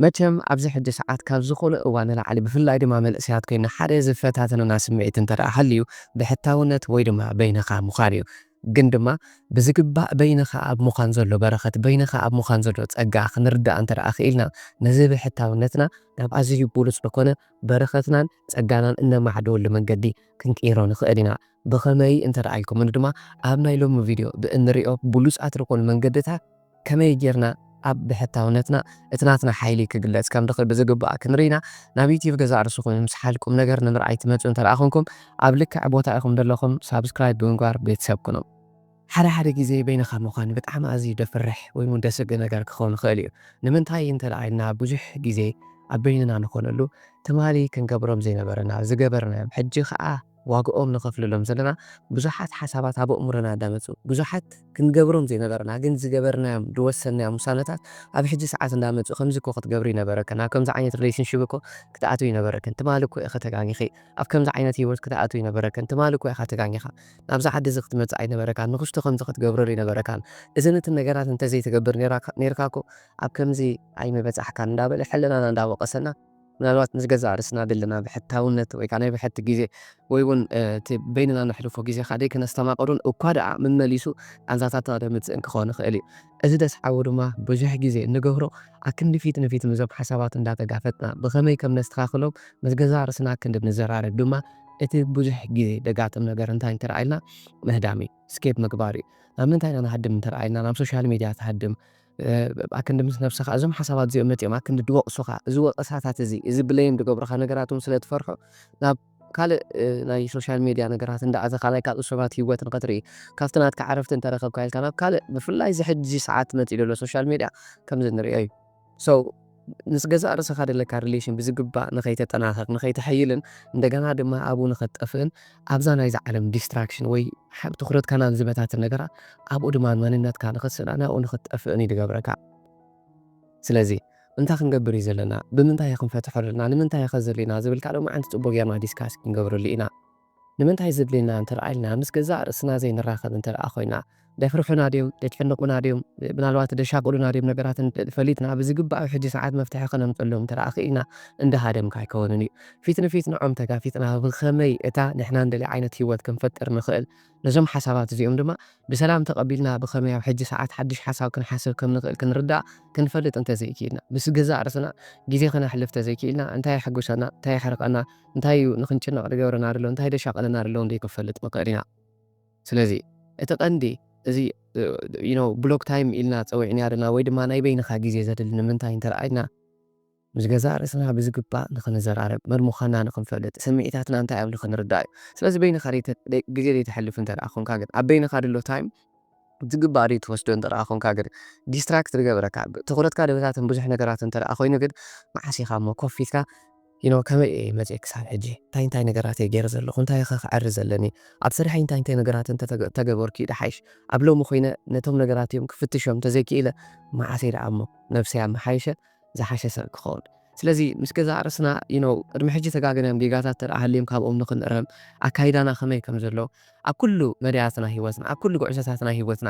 መቸም ኣብዚ ሕጂ ሰዓት ካብ ዝኾነ እዋን ንላዕሊ ብፍላይ ድማ መንእሰያት ኮይና ሓደ ዝፈታተነና ስምዒት እንተ ደኣ ሃልዩ ብሕታውነት ወይ ድማ በይንኻ ምዃን እዩ። ግን ድማ ብዝግባእ በይንኻ ኣብ ምዃን ዘሎ በረኸት፣ በይንኻ ኣብ ምዃን ዘሎ ጸጋ ክንርዳእ እንተ ደኣ ክኢልና ነዚ ብሕታውነትና ናብ ኣዝዩ ብሉጽ ዝኾነ በረኸትናን ጸጋናን እነማዕድወሉ መንገዲ ክንቅይሮ ንኽእል ኢና። ብኸመይ እንተ ደኣ ኢልኩምኒ ድማ ኣብ ናይ ሎሚ ቪድዮ ብእንሪኦ ብሉጻት ዝኾኑ መንገድታት ከመይ ጌርና ኣብ ብሕታውነትና እቲ ናትና ሓይሊ ክግለጽ ከም ዝኽእል ብዝግባእ ክንርኢ ኢና። ናብ ዩትዩብ ገዛእ ርእስኹም ምስ ሓል ቁም ነገር ንምርኣይ ትመጹ እንተ ደኣ ኾንኩም ኣብ ልክዕ ቦታ ኢኹም ዘለኹም ሳብስክራይብ ብምግባር ቤተሰብ ኩኑ። ሓደ ሓደ ግዜ በይንኻ ምዃን ብጣዕሚ ኣዝዩ ደፍርሕ ወይ እውን ደስግ ነገር ክኸውን ይኽእል እዩ። ንምንታይ እንተ ደኣ ኢልና ብዙሕ ግዜ ኣብ በይንና ንኾነሉ ትማሊ ክንገብሮም ዘይነበረና ዝገበርናዮም ሕጂ ኸኣ ዋግኦም ንኸፍልሎም ዘለና ብዙሓት ሓሳባት ኣብ ኣእምሮና እንዳመጹ፣ ብዙሓት ክንገብሮም ዘይነበረና ግን ዝገበርናዮም፣ ዝወሰንናዮም ውሳነታት ኣብ ሕጂ ሰዓት እንዳመጹ፣ "ከምዚ እኮ ክትገብሪ ይነበረክን፣ ኣብ ከምዚ ዓይነት ሪሌሽንሺፕ እኮ ክትኣትዊ ይነበረክን፣ ትማሊ እኮ ኢኺ ተጋጊኺ፣ ኣብ ከምዚ ዓይነት ህይወት ክትኣትዊ ይነበረክን፣ ትማሊ እኮ ኢኻ ተጋጊኻ፣ ናብዚ ዓዲ እዚ ክትመጽእ ኣይነበረካን፣ ንኽስቶ ከምዚ ክትገብረሉ ኣይነበረካን፣ እዝን እትን ነገራት እንተዘይትገብር ነይራካ-፣ ነይርካ እኮ ኣብ ከምዚ ኣይምበጻሕካን" እንዳበለ ሕልናና እንዳወቐሰና ምናልባት ምስ ገዛእ ርእስና ዘለና ብሕታውነት ወይ ከዓ ናይ ብሕቲ ግዜ ወይ እውን፣ እ፣ እቲ በይንና ነሕልፎ ግዜ ከዓ ደይክነስተማቕሩን እኳ ደኣ መመሊሱ ቃንዛታትና ደምጽእን ክኸውን ይኽእል እዩ። እዚ ደስዓቦ ድማ ብዙሕ ግዜ እንገብሮ ኣክንዲ ፊት ንፊት ምስዞም ሓሳባት እንዳተጋፈጥና ብኸመይ ከም ነስተኻኽሎም ምስ ገዛእ ርእስና ክንዲ ንዘራረብ ድማ እቲ ብዙሕ ግዜ ደጋጥም ነገር እንታይ እንተ ደኣ ኢልና ምህዳም እዩ፣ ስኬፕ ምግባር እዩ። ናብ ምንታይ ኢና ንሃድም እንተ ደኣ ኢልና ናብ ሶሻል ሚድያ ትሃድም፣ እ፣ ኣክንዲ ምስ ነብስኻ እዞም ሓሳባት እዚኦም መጺኦም ኣክንዲ ድወቕሱኻ፣ እዚ ወቐሳታት እዚ፣ እዚ ብለይም ድገብሩኻ ነገራት እውን ስለ ትፈርሑ፣ ናብ ካልእ፣ እ፣ ናይ ሶሻል ሜድያ ነገራት እንዳኣተኻ ናይ ካልኦት ሰባት ህይወት ንኽትርኢ፣ ካብቲ ናትካ ዕረፍቲ እንተረኸብካ ኢልካ ናብ ካልእ፣ ብፍላይ እዚ ሕጂ ሰዓት መጺኡ ዘሎ ሶሻል ሜድያ ከምዚ ንርእዮ እዩ። So፣ ምስ ገዛእ ርእስኻ ዘለካ ሪሌሽን ብዝግባእ ንኸይተጠናኸር፣ ንኸይተሐይልን፣ እንደገና ድማ ኣብኡ ንኸትጠፍእን፣ ኣብዛ ናይዛ ዓለም ዲስትራክሽን ወይ ሓብ ትኹረትካ ናብ ዝበታትን ነገራት፣ ኣብኡ ድማ መንነትካ ንኽትስእና፣ ናብኡ ንኽትጠፍእን እዩ ዝገብረካ። ስለዚ፣ እንታይ ክንገብር እዩ ዘለና? ብምንታይ እዩ ክንፈትሖ ዘለና? ንምንታይ እዩ ከ ዘድልየና? ዝብል ካልእ መዓልቲ ጽቡቕ ጌርና ዲስካስ ክንገብረሉ ኢና። ንምንታይ ዘድልየና እንተ ደኣ ኢልና፣ ምስ ገዛእ ርእስና ዘይንራኸብ እንተ ደኣ ኮይና፣ ደፍርሑና ድዮም? ደጭሕንቑና ድዮም? ምናልባት ደሻቕሉና ድዮም? ነገራት እንተ ፈሊጥና፣ ብዝግባእ ኣብ ሕጂ ሰዓት መፍትሒ ከነምጽሎም እንተ ደኣ ክኢልና፣ እንዳሃደምካ ኣይከውንን እዩ። ፊት ንፊት ንዖም ተጋፊጥና፣ ብኸመይ እታ ንሕና እንደልያ ዓይነት ህይወት ክንፈጥር ንኽእል? ነዞም ሓሳባት እዚኦም ድማ ብሰላም ተቐቢልና፣ ብኸመይ ኣብ ሕጂ ሰዓት ሓድሽ ሓሳብ ክንሓስብ ከም ንኽእል ክንርዳእ፣ ክንፈልጥ እንተ ዘይክኢልና፣ ምስ ገዛእ ርእስና ግዜ ከነሕልፍ እንተ ዘይክኢልና፣ እንታይ የሐጉሰና? እንታይ የሕርቐና? እንታይ እዩ ንኽንጭነቕ ዝገብረና ዘሎ? እንታይ ደሻቐለና ዘሎ? እንዶ ክንፈልጥ ንኽእል ኢና። ስለዚ፣ እቲ ቀንዲ፣ እዚ፣ እ፣ you know፣ ብሎክ ታይም ኢልና ጸዊዕናዮ ዘለና፣ ወይ ድማ ናይ በይንኻ ግዜ ዘድሊ ንምንታይ እንተ ደኣ ኢልና፣ ምስ ገዛእ ርእስና ብዝግባእ ንኽንዘራረብ፣ መን ምዃንና ንኽንፈልጥ፣ ስምዒታትና እንታይ እዮም ንኽንርዳእ እዩ። ስለዚ በይንኻ ደይተ-፣ ደይ-፣ ግዜ ዘይተሕልፍ እንተ ደኣ ኾንካ ግን፣ ኣብ በይንኻ ድሎ ታይም ዝግባእ ደይትወስዶ እንተ ደኣ ኾንካ ግን፣ ዲስትራክት ዝገብረካ፣ ትኹረትካ ድበታትን ብዙሕ ነገራት እንተ ደኣ ኮይኑ ግን፣ መዓስ ኢኻ እሞ ኮፍ ኢልካ፣ you know፣ ከመይ እየ መጽየ ክሳብ ሕጂ? እንታይ እንታይ ነገራት እየ ገይረ ዘለኹ? እንታይ ኢኸ ክዕሪ ዘለኒ? ኣብ ስርሐይ እንታይ እንታይ ነገራት እንተ ተገ-፣ ተገበርኩ እዩ ድሓይሽ? ኣብ ሎሚ ኮይነ ነቶም ነገራት እዮም ክፍትሾም እንተዘይክኢለ፣ መዓስ እየ ደኣ እሞ ነብሰይ ኣመሓይሸ? ዝሓሸ ሰብ ክኸውን። ስለዚ ምስ ገዛእ ርእስና፣ you know፣ ቅድሚ ሕጂ ተጋገናዮም ጌጋታት እንተ ደኣ ሃልዮም ካብኦም ንኽንእረም፣ ኣካይዳና ከመይ ከም ዘሎ፣ ኣብ ኩሉ መዳያትና ህይወትና፣ ኣብ ኩሉ ጉዕዞታትና ህይወትና፣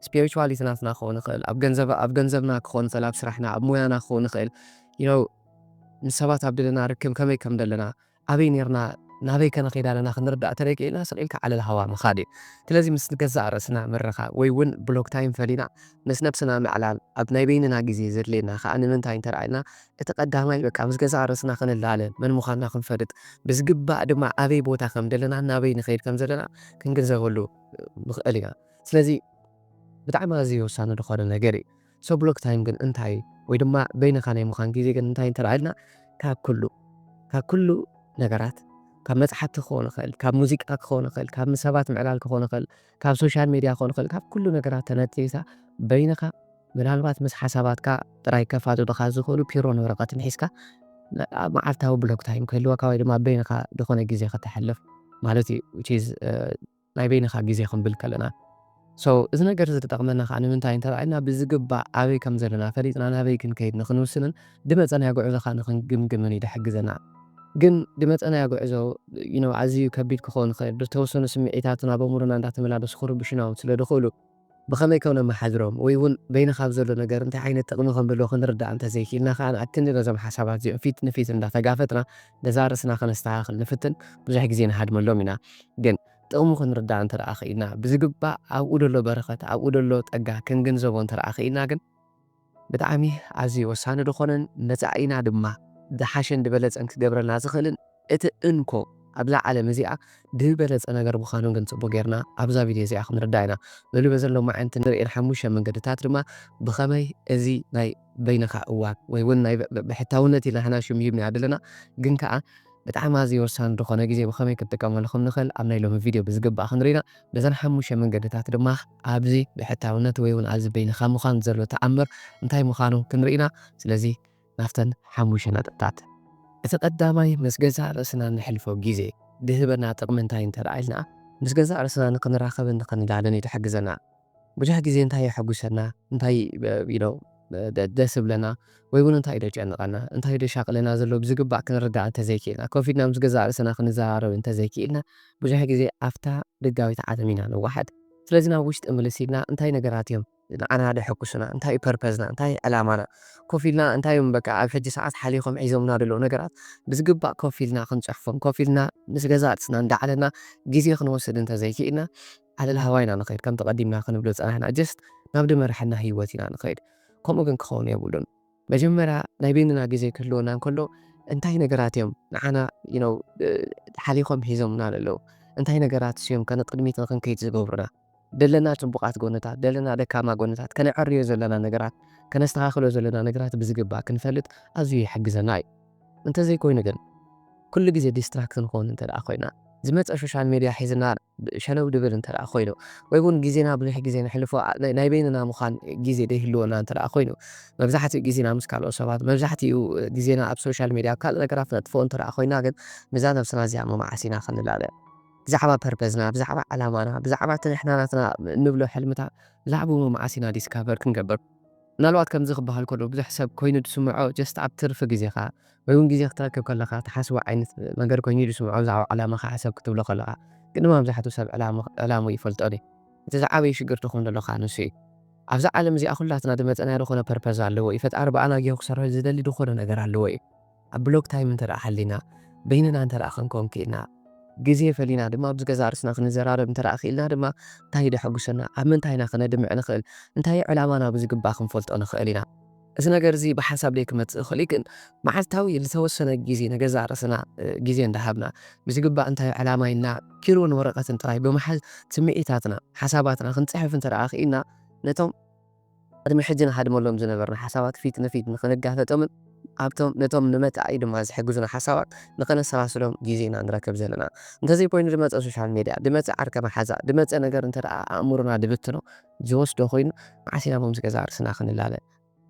ስፒሪቹዋሊቲ ናትና ክኸውን ይኽእል፣ ኣብ ገንዘብ-፣ ኣብ ገንዘብና ክኸውን ይኽእል፣ ኣብ ስራሕና፣ ኣብ ሞያና ክኸውን ይኽእል፣ you know፣ ምስ ሰባት ኣብ ደለና ርክብ ከመይ ከም ደለና፣ ኣበይ ኔርና፣ ናበይ ከ ንኸይድ ኣለና ክንርዳእ እንተ ደይክኢልና፣ ስቕ ኢልካ ዓለል ሃዋ ምኻድ እዩ። ስለዚ ምስ ገዛእ ርእስና ምርኻብ ወይ እውን ብሎክ ታይም ፈሊና ምስ ነብስና ምዕላል፣ ኣብ ናይ በይንና ግዜ ዘድልየና ከኣ ንምንታይ እንተ ደኣ ኢልና፣ እቲ ቀዳማይ በቃ ምስ ገዛእ ርእስና ክንላለ፣ መን ምዃንና ክንፈልጥ፣ ብዝግባእ ድማ ኣበይ ቦታ ከም ደለና፣ ናበይ ንኸይድ ከም ዘለና ክንግንዘበሉ ንኽእል ኢና። ስለዚ ብጣዕሚ ኣዝዩ ወሳኒ ዝኾነ ነገር እዩ። ሶ ብሎክ ታይም ግን እንታይ እዩ? ወይ ድማ በይንኻ ናይ ምዃን ግዜ ግን እንታይ እንተ ደኣ ኢልና፣ ካብ ኩሉ፣ ካብ ኩሉ ነገራት፣ ካብ መጽሓፍቲ ክኸውን ይኽእል፣ ካብ ሙዚቃ ክኸውን ይኽእል፣ ካብ ምስ ሰባት ምዕላል ክኸውን ይኽእል፣ ካብ ሶሻል ሜድያ ክኸውን ይኽእል፣ ካብ ኩሉ ነገራት ተነጺልካ በይንኻ ምናልባት ምስ ሓሳባትካ ጥራይ ከፋጥጡኻ ዝኽእሉ ፒሮን ወረቐትን ሒዝካ ን-፣ ኣብ መዓልታዊ ብሎክ ታይም ክህልወካ ወይ ድማ በይንኻ ዝኾነ ግዜ ከተሕልፍ ማለት እዩ። Which is፣ እ፣ ናይ በይንኻ ግዜ ክንብል ከለና። So፣ እዚ ነገር እዚ ዝጠቕመና ኸኣ ንምንታይ እንተ ደኣ ኢልና ብዝግባእ ኣበይ ከም ዘለና ፈሊጥና ናበይ ክንከይድ ንኽንውስንን ድመጸናዮ ጉዕዞ ኸኣ ንኽንግምግምን እዩ ዝሕግዘና። ግን ድመጸናዮ ጉዕዞ፣ you know፣ ኣዝዩ ከቢድ ክኸውን ይኽእል። ዝተወሰኑ ስምዒታት ናብ ኣእምሮና እንዳተመላለሱ ክርብሹና እውን ስለ ዝኽእሉ፣ ብኸመይ ከም ነመሓድሮም ወይ እውን በይንኻ ኣብ ዘሎ ነገር እንታይ ዓይነት ጥቕሚ ከም ዘለዎ ክንርዳእ እንተዘይክኢልና ከዓ ኣክንዲ ነዞም ሓሳባት እዚኦም ፊት ንፊት እንዳተጋፈጥና ነዛ ርእስና ከነስተኻኽል ንፍትን ብዙሕ ግዜ ንሃድመሎም ኢና። ግን ጥቕሙ ክንርዳእ እንተ ደኣ ክኢልና ብዝግባእ ኣብኡ ደሎ በረኸት ኣብኡ ደሎ ጸጋ ክንግንዘቦ እንተ ደኣ ክኢልና ግን ብጣዕሚ ኣዝዩ ወሳኒ ዝኾነን መጻኢና ድማ ዝሓሸን ዝበለጸን ክገብረልና ዝኽእልን እቲ እንኮ ኣብዛ ዓለም እዚኣ ዝበለጸ ነገር ምዃኑ ግን ጽቡቕ ጌርና ኣብዛ ቪድዮ እዚኣ ክንርዳእ ኢና። በሉ በዘሎ መዓንቲ ንርእየን ሓሙሽተ መንገድታት ድማ ብኸመይ እዚ ናይ በይንኻ እዋን ወይ እውን ናይ ብ- ብ- ብሕታውነት ኢልና ሕና ሽም ሂብና ዘለና ግን ከኣ ብጣዕሚ ኣዝዩ ወሳኒ ዝኾነ ግዜ ብኸመይ ክንጥቀመሉ ከም ንኽእል ኣብ ናይ ሎሚ ቪድዮ ብዝግባእ ክንርኢና ነዘን ሓሙሽተ መንገድታት ድማ ኣብዚ ብሕታውነት ወይ እውን ኣብዚ በይንኻ ምዃን ዘሎ ተኣምር እንታይ ምዃኑ ክንርኢና። ስለዚ ናብተን ሓሙሽተ ነጥብታት። እቲ ቀዳማይ ምስ ገዛእ ርእስና ንሕልፎ ግዜ ድህበና ጥቕሚ እንታይ እንተ ደኣ ኢልና ምስ ገዛእ ርእስና ንኽንራኸብን ንኽንላለን እዩ ትሕግዘና። ብዙሕ ግዜ እንታይ የሐጉሰና እንታይ you know ደስ ብለና ወይ እውን እንታይ ደጨንቐና እንታይ ደሻቕለና ዘሎ ብዝግባእ ክንርዳእ እንተዘይክእልና ኮፍ ኢልና ምስ ገዛእ ርእስና ክንዘራረብ እንተዘይክእልና ብዙሕ ግዜ ኣብታ ደጋዊት ዓለም ኢና ንዋሓድ። ስለዚ ናብ ውሽጢ ምልስ ኢልና እንታይ ነገራት እዮም ንዓና ደሐጉሱና እንታይ እዩ ፐርፐዝና እንታይ እዩ ዕላማና ኮፍ ኢልና እንታይ እዮም በቃ ኣብ ሕጂ ሰዓት ሓሊኾም ሒዞምና ዘለዉ ነገራት ብዝግባእ ኮፍ ኢልና ክንፅሕፎም ኮፍ ኢልና ምስ ገዛእ ርእስና እንዳዓለና ግዜ ክንወስድ እንተዘይክእልና ዓለል ሃዋይና ንኸይድ ከም ተቐዲምና ክንብሎ ዝፀናሕና just ናብ ድመርሐና ህይወት ኢና ንኸይድ። ከምኡ ግን ክኸውን የብሉን። መጀመርያ ናይ በይንና ግዜ ክህልወና እንከሎ እንታይ ነገራት እዮም ንዓና you know ሓሊኾም ሒዞምና ዘለዉ እንታይ ነገራት እዮም ከነቅድሚት ንክንከይድ ዝገብሩና ደለና ፅቡቃት ጎነታት ደለና ደካማ ጎነታት ከነዐርዮ ዘለና ነገራት ከነስተኻኽሎ ዘለና ነገራት ብዝግባእ ክንፈልጥ ኣዝዩ ይሕግዘና እዩ። እንተዘይኮይኑ ግን ኩሉ ግዜ ዲስትራክት ንኸውን እንተ ደኣ ኮይና ዝመፀ ሶሻል ሜድያ ሒዝና ሸለው ድብል እንተ ደኣ ኮይኑ ወይ እውን ግዜና ብዙሕ ግዜ ንሕልፎ ናይ በይንና ምዃን ግዜ ደይህልወና እንተ ደኣ ኮይኑ መብዛሕትኡ ግዜና ምስ ካልኦት ሰባት መብዛሕትኡ ግዜና ኣብ ሶሻል ሜድያ ኣብ ካልእ ነገራት ነጥፍኦ እንተ ደኣ ኮይና ግን ምዛ ነብስና እዚኣ መማዓስ ኢና ክንላለ ብዛዕባ ፐርፐዝና ብዛዕባ ዓላማና ብዛዕባ እቲ ንሕና ናትና እንብሎ ሕልምታት ብዛዕባኡ መማዓስ ኢና ዲስካቨር ክንገብር ምናልባት ከምዚ ክበሃል ከሎ ብዙሕ ሰብ ኮይኑ ድስምዖ ጀስት ኣብ ትርፊ ግዜኻ ወይ እውን ግዜ ክትረክብ ከለኻ ትሓስቦ ዓይነት ነገር ኮይኑ ድስምዖ ብዛዕባ ዕላማኻ ሕሰብ ክትብሎ ከለኻ ግን ድማ መብዛሕትኡ ሰብ ዕላሙ ይፈልጦ ዶ እቲ ዝዓበየ ሽግር ትኾን ዘለኻ ንሱ እዩ ኣብዛ ዓለም እዚኣ ኩላትና ዝመፀናዮ ዝኾነ ፐርፐዝ ኣለዎ እዩ ፈጣሪ ብኣና ጌሩ ክሰርሖ ዝደሊ ዝኾነ ነገር ኣለዎ እዩ ኣብ ብሎክ ታይም እንተ ደኣ ሃሊና በይንና እንተ ደኣ ክንኮን ክኢልና ግዜ ፈሊና ድማ ምስ ገዛ ርስና ክንዘራረብ እንተ ደኣ ክኢልና ድማ እንታይ ደሐጉሰና ኣብ ምንታይ ኢና ክነድምዕ ንኽእል እንታይ ዕላማና ብዝግባእ ክንፈልጦ ንኽእል ኢና እዚ ነገር እዚ ብሓንሳብ ደይ ክመጽእ ይኽእል እዩ ግን መዓልታዊ ዝተወሰነ ግዜ ንገዛ ርስና ግዜ እንዳሃብና ብዝግባእ እንታይ ዕላማ ኢልና ኪሮን ወረቐትን ጥራይ ብምሓዝ ስምዒታትና ሓሳባትና ክንጽሕፍ እንተ ደኣ ክኢልና ነቶም ቅድሚ ሕጂ ንሃድመሎም ዝነበርና ሓሳባት ፊት ንፊት ንኽንጋፈጦምን ኣብቶም ነቶም ንመጻኢ ድማ ዝሕግዙና ሓሳባት ንኸነሰላስሎም ግዜ ኢና ንረክብ ዘለና። እንተዘይኮይኑ ድመጸ ሶሻል ሜድያ፣ ድመጸ ዓርከ መሓዛ፣ ድመጸ ነገር እንተ ደኣ ኣእምሮና ድብትኖ ዝወስዶ ኮይኑ መዓስ ኢና ሞ ምስ ገዛ ርእስና ክንላለ?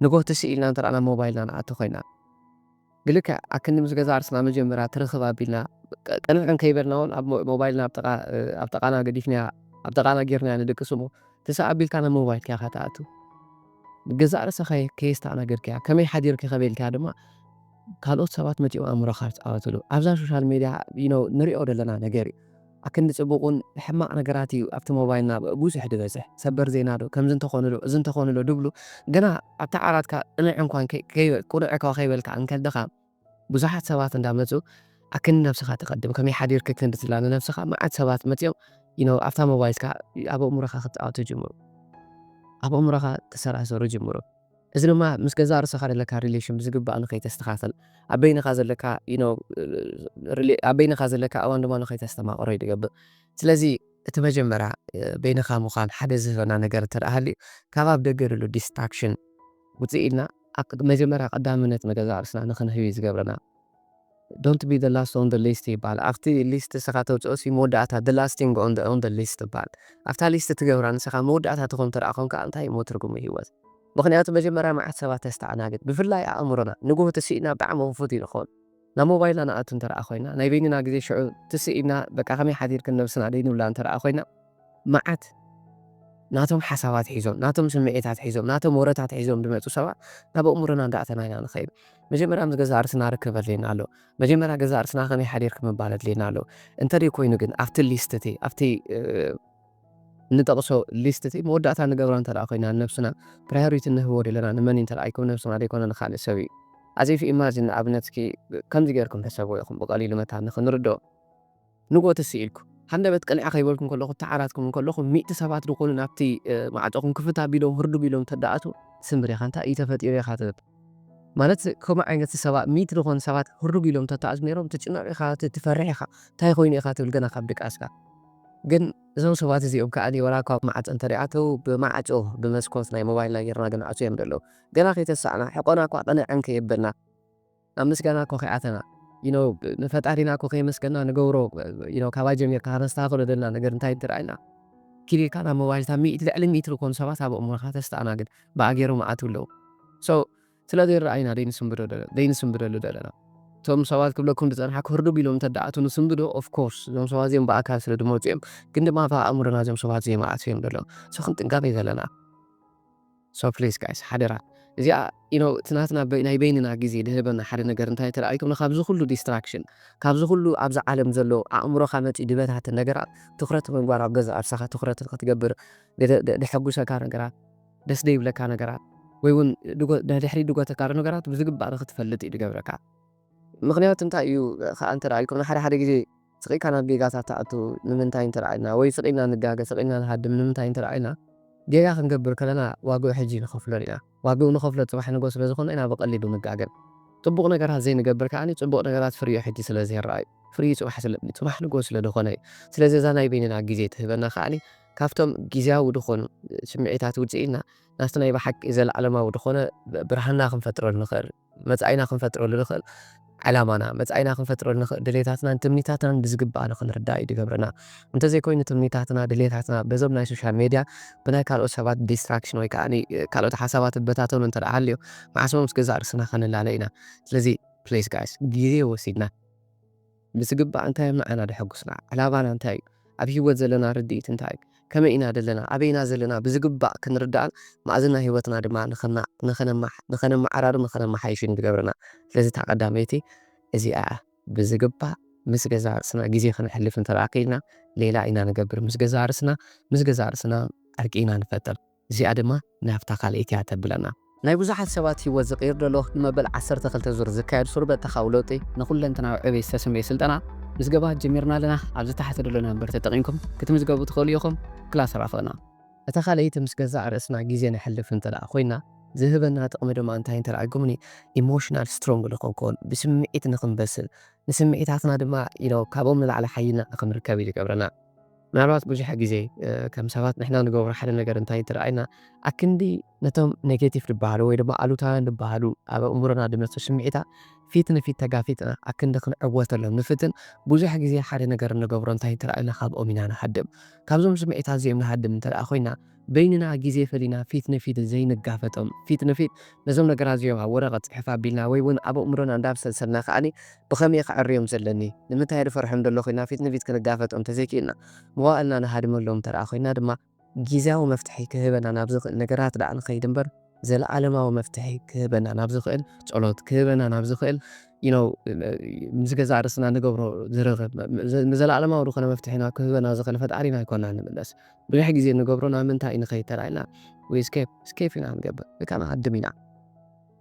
ንጎህ ትስእ ኢልና እንተ ደኣ ናብ ሞባይልና ንኣቱ ኮይና። ብልክዕ ኣክንዲ ምስ ገዛ ርእስና መጀመርያ ትርኽብ ኣቢልና ቅንዕ እንከይበልና እውን ኣብ ሞባይልና ኣብ ጥቓና ገዲፍናያ ኣብ ጥቓና ጌርናያ ንድቅስ እሞ ትስእ ኣቢልካ ናብ ሞባይልካ ኢኻ ትኣቱ። ገዛእ ርእስኻ ከየስተኣናገድካያ ከመይ ሓዲርኪ ከበልካያ ድማ ካልኦት ሰባት መፂኦም ኣእምሮኻ ይፃወትሉ ኣብዛ ሶሻል ሜድያ you know ንሪኦ ዘለና ነገር እዩ ኣክንዲ ፅቡቁን ሕማቅ ነገራት እዩ ኣብቲ ሞባይልና ብዙሕ ድበዝሕ ሰበር ዜና ዶ ከምዚ እንተኾኑ ዶ እዚ እንተኾኑ ዶ ድብሉ ገና ኣብቲ ዓራትካ ቅንዕ እንኳን ቁንዕ ከዋ ከይበልካ እንከለኻ ብዙሓት ሰባት እንዳመፁ ኣክኒ ነብስኻ ተቐድም ከመይ ሓዲርክ ክንዲ ትብላ ንነብስኻ መዓት ሰባት መፅኦም you know ኣብታ ሞባይልካ ኣብ ኣእምሮኻ ክፃወቱ ይጅምሩ ኣብ ኣእምሮኻ ክሰራሰሩ ይጅምሩ እዚ ድማ ምስ ገዛ ርእስኻ ዘለካ relation ብዝግባእ ንኸይተስተኻኽል ኣብ በይንኻ ዘለካ you know ኣብ በይንኻ ዘለካ እዋን ድማ ንኸይተስተማቕሮ እዩ ዝገብር ስለዚ እቲ መጀመርያ በይንኻ ምዃን ሓደ ዝህበና ነገር እንተ ደኣ ሃልዩ ካብ ኣብ ደገ ዘሎ distraction ውፅእ ኢልና መጀመርያ ቀዳምነት ንገዛ ርእስና ንኽንህብ እዩ ዝገብረና don't be the last on the list ይበሃል ኣብቲ list ንስኻ ተውፅኦ ሲ መወዳእታ the last thing on the, on the list ይበሃል ኣብታ list ትገብራ ንስኻ መወዳእታ ትኾን ተደኣ ኮንካ እንታይ እሞ ትርጉም ህይወት ምኽንያቱ መጀመርያ መዓት ሰባት ተስተኣናግድ ብፍላይ ኣእምሮና ንግሆ ተስኢና ብጣዕሚ ክፉት እዩ ንኸውን ናብ ሞባይልና ንኣቱ እንተ ደኣ ኮይና ናይ በይንና ግዜ ሽዑ ትስኢና በቃ ከመይ ሓዲርክን ነብስና ደይ ንብላ እንተ ደኣ ኮይና መዓት ናቶም ሓሳባት ሒዞም ናቶም ስምዒታት ሒዞም ናቶም ወረታት ሒዞም ዝመፁ ሰባት ናብ ኣእምሮና እንዳእተና ኢና ንኸይድ መጀመርያ ምስ ገዛ ርእስና ርክብ ኣድልየና ኣሎ መጀመርያ ገዛ ርእስና ከመይ ሓዲርክ ምባል ኣድልየና ኣሎ እንተደይ ኮይኑ ግን ኣብቲ ሊስት እቲ ኣብቲ እንጠቕሶ ሊስት እቲ መወዳእታ ንገብራ እንተ ደኣ ኮይና ንነብስና ፕራዮሪቲ እንህቦ ደለና ንመን እንተ ደኣ ኣይኮነ ነብስና ደይኮነ ንኻልእ ሰብ እዩ። ኣዚፍ ኢማጂን ንኣብነት እስኪ ከምዚ ገይርኩም ሕሰብዎ ኢኹም ብቐሊሉ መታን ንኽንርድኦ። ንግሆ ትስኢልኩ ሃንደበት ቅንዕ ከይበልኩም ከለኹ ተዓራትኩም ከለኹ ሚእቲ ሰባት ዝኾኑ ናብቲ ማዕጾኹም ክፍት ኣቢሎም ህርዱ ቢሎም ተደኣቱ ስምብር ኢኻ እንታይ እዩ ተፈጢሩ ኢኻ ትብል። ማለት ከምኡ ዓይነት ሰባት ሚእቲ ዝኾኑ ሰባት ህርዱ ቢሎም ተተኣዝ ነይሮም ትጭነቕ ኢኻ ትፈርሕ ኢኻ እንታይ ኮይኑ ኢኻ ትብል ገና ካብ ድቃስካ። ግን እዞም ሰባት እዚኦም ከዓኒ ወላ እኳ ማዕጾ እንተደኣ ኣተው ብማዕጾ ብመስኮት ናይ ሞባይልና ጌርና ግን ኣዕጽዮም ዘለዉ። ገና ከይተሳእና ሕቆና እኳ ቅንዕን ከየበልና ናብ ምስጋና እኮ ከይኣተና you know ንፈጣሪና እኮ ከየመስገና ንገብሮ you know ካባይ ጀሚርካ ከነስተኻኽሎ ደልና ነገር እንታይ እንተ ደኣ ኢልና ኪድ ኢልካ ናብ ሞባይልታ ሚእቲ ልዕሊ ሚእቲ ዝኾኑ ሰባት ኣብ ኣእምሮኻ ተስተኣናግድ ብኣገይሮም ኣትው ኣለዉ። So ስለዚ ረኣይና ደይንስንብደሉ ደለና እቶም ሰባት ክብለኩም ዝጸንሓ ክህርዱ ቢሎም እንተ ደኣ ኣትው ንስንብዶ of course እዞም ሰባት እዚኦም ብኣካል ስለ ዝመጹ እዮም። ግን ድማ ኣብ ኣእምሮና እዞም ሰባት እዚኦም ኣትዮም ዘለዉ so ክንጥንቀቕ እዩ ዘለና። So please guys ሓደራ እዚኣ you know እቲ ናትና በይ- ናይ በይንና ግዜ ድህበና ሓደ ነገር እንታይ ተደኣ ኣይኮነ ካብዚ ኩሉ ዲስትራክሽን ካብዚ ኩሉ ኣብዚ ዓለም ዘሎ ኣእምሮኻ መፂኡ ድበታትን ነገራት ትኩረት ምግባር ኣብ ገዛ ኣርሳኻ ትኩረት ክትገብር ደ- ደ- ደሐጉሰካ ነገራት ደስ ደይብለካ ነገራት ወይ እውን ድጎ- ድሕሪ ድጎተካ ነገራት ብዝግባእ ንክትፈልጥ እዩ ድገብረካ። ምኽንያቱ እንታይ እዩ ከዓ እንተ ደኣ ኢልኩም ንሓደ ሓደ ግዜ ስቕ ኢልካ ናብ ጌጋታት ትኣቱ ንምንታይ እንተ ደኣ ኢልና ወይ ስቕ ኢልና ንጋገ ስቕ ኢልና ንሃድም ንምንታይ እንተ ደኣ ኢልና ጌጋ ክንገብር ከለና ዋግኡ ሕጂ ንኸፍሎ ኢና። ዋግኡ ንኸፍሎ ፅባሕ ንጎ ስለ ዝኾነ ኢና ብቐሊሉ ንጋገ። ፅቡቕ ነገራት ዘይንገብር ከዓኒ ፅቡቕ ነገራት ፍርዮ ሕጂ ስለ ዘይረኣዩ ፍርዩ ፅባሕ ስለ ፅባሕ ንጎ ስለ ዝኾነ እዩ። ስለዚ እዛ ናይ በይንና ግዜ ትህበና ከዓኒ ካብቶም ግዜያዊ ዝኾኑ ስምዒታት ውፅእ ኢልና ናብቲ ናይ ብሓቂ ዘለዓለማዊ ዝኾነ ብርሃንና ክንፈጥረሉ ንኽእል መጻኢና ክንፈጥረሉ ንኽእል ዕላማና መጻኢና ክንፈጥረሉ ንኽእል ድሌታትናን ትምኒታትናን ብዝግባእ ንኽንርዳእ እዩ ዝገብረና። እንተዘይኮይኑ ትምኒታትና ድሌታትና በዞም ናይ ሶሻል ሜድያ ብናይ ካልኦት ሰባት ዲስትራክሽን ወይ ከዓ ካልኦት ሓሳባት እበታተኑ እንተ ደኣ ሃልዮ መዓስሞ ምስ ገዛእ ርእስና ከንላለ ኢና። ስለዚ ፕሊስ ጋይስ ግዜ ወሲድና ብዝግባእ እንታይ እዮም ንዓና ደሐጉስና ዕላማና እንታይ እዩ ኣብ ህይወት ዘለና ርድኢት እንታይ እዩ ከመይ ኢና ዘለና ኣበይ ኢና ዘለና ብዝግባእ ክንርዳእን መኣዝና ህይወትና ድማ ንኸነመዓራርን ንኸነመሓይሽን ትገብረና። ስለዚ እታ ቀዳመይቲ እዚኣ እያ። ብዝግባእ ምስ ገዛ ርእስና ግዜ ከነሕልፍ እንተ ደኣ ክኢልና ሌላ ኢና ንገብር። ምስ ገዛ ርእስና ምስ ገዛ ርእስና ዕርቂ ኢና ንፈጥር። እዚኣ ድማ ናብታ ካልኣይቲ እያ ተብለና። ናይ ብዙሓት ሰባት ህይወት ዝቕይር ዘሎ ንመበል ዓሰርተ ክልተ ዙር ዝካየድ ሱር በተኻዊ ለውጢ ንኹለንተናዊ ዕቤት ዝተሰመየ ስልጠና ምዝገባ ጀሚርና ኣለና። ኣብዚ ታሕቲ ዘሎ ነምበር ተጠቒምኩም ክትምዝገቡ ትኽእሉ ኢኹም። ክላስ ራኸብና። እታ ካልኣይቲ ምስ ገዛእ ርእስና ግዜ ነሕልፍ እንተ ደኣ ኮይና ዝህበና ጥቕሚ ድማ እንታይ እንተ ደኣ ኢልኩምኒ ኢሞሽናል ስትሮንግ ንኽንከውን ብስምዒት ንኽንበስል ንስምዒታትና ድማ you know ካብኦም ንላዕሊ ሓይልና ንኽንርከብ እዩ ዝገብረና። ምናልባት ብዙሕ ግዜ ከም ሰባት ንሕና ንገብሮ ሓደ ነገር እንታይ እንተ ደኣ ኢልና ኣክንዲ ነቶም ኔጌቲቭ ዝበሃሉ ወይ ድማ ኣሉታውያን ዝበሃሉ ኣብ ኣእምሮና ዝመፁ ስምዒታት ፊት ንፊት ተጋፊጥና ኣክንዲ ክንዕወተሎም ንፍትን ብዙሕ ግዜ ሓደ ነገር እንገብሮ እንታይ እንተ ደኣ ኢልና ካብኦም ኢና ንሃድም። ካብዞም ስምዒታት እዚኦም ንሃድም እንተ ደኣ ኮይና በይንና ግዜ ፈሊና ፊት ንፊት ዘይንጋፈጦም ፊት ንፊት ነዞም ነገራት እዚኦም ኣብ ወረቐት ፅሕፍ ኣቢልና ወይ እውን ኣብ ኣእምሮና እንዳብሰልሰልና ከዓኒ ብኸመይ ከዕርዮም ዘለኒ ንምንታይ ድፈርሖም ዘለኹ ኢልና ፊት ንፊት ክንጋፈጦም ተዘይክእልና መዋእልና ንሃድመሎም እንተ ደኣ ኮይና ድማ ግዜያዊ መፍትሒ ክህበና ናብ ዝኽእል ነገራት ደኣ ንኸይድ እምበር ዘለዓለማዊ መፍትሒ ክህበና ናብ ዝኽእል ጸሎት ክህበና ናብ ዝኽእል you know ምስ ገዛእ ርእስና ንገብሮ ዝርኽብ ንዘለዓለማዊ ዝኾነ መፍትሒ ናብ ክህበና ዝኽእል ፈጣሪና ኣይኮና ንምለስ ብዙሕ ግዜ ንገብሮ ናብ ምንታይ ንኸይድ ተላኢልና ወይ ስኬፕ ስኬፕ ኢና ንገብር ወይ ከዓ ንሃድም ኢና